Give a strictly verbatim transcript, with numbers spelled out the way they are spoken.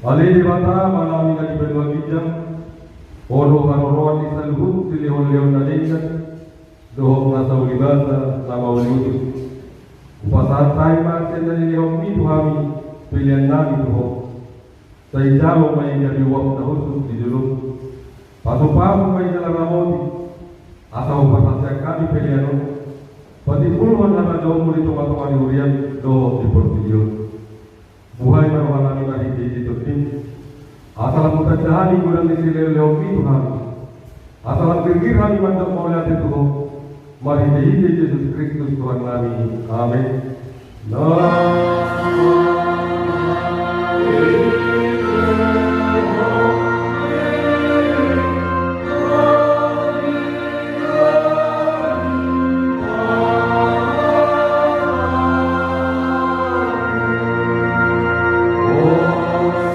Ale Debata, Amanami na di banua ginjang, Ho do haroroan ni saluhut silehonlehon na denggan dohot na sauli basa na mauli utus. Hupasahat hami ma sian na nilehonmi tu hami peleannami tu Ho. Sai jalo ma i gabe uap na husuk di jolom. Pasupasu ma i jala ramoti, asa hupasahat sian hami pelean on patimbulhon harajaonmu di tongatonga ni huriam dohot di portibi on. Buhai ma rohanami marhitehite tondim, asa lam hutanda hami godang ni silehonlehonmi tu hami, asa lam girgir hami mandok mauliate tu Ho, marhitehite Jesus Kristus Tuhannami. Amen. Na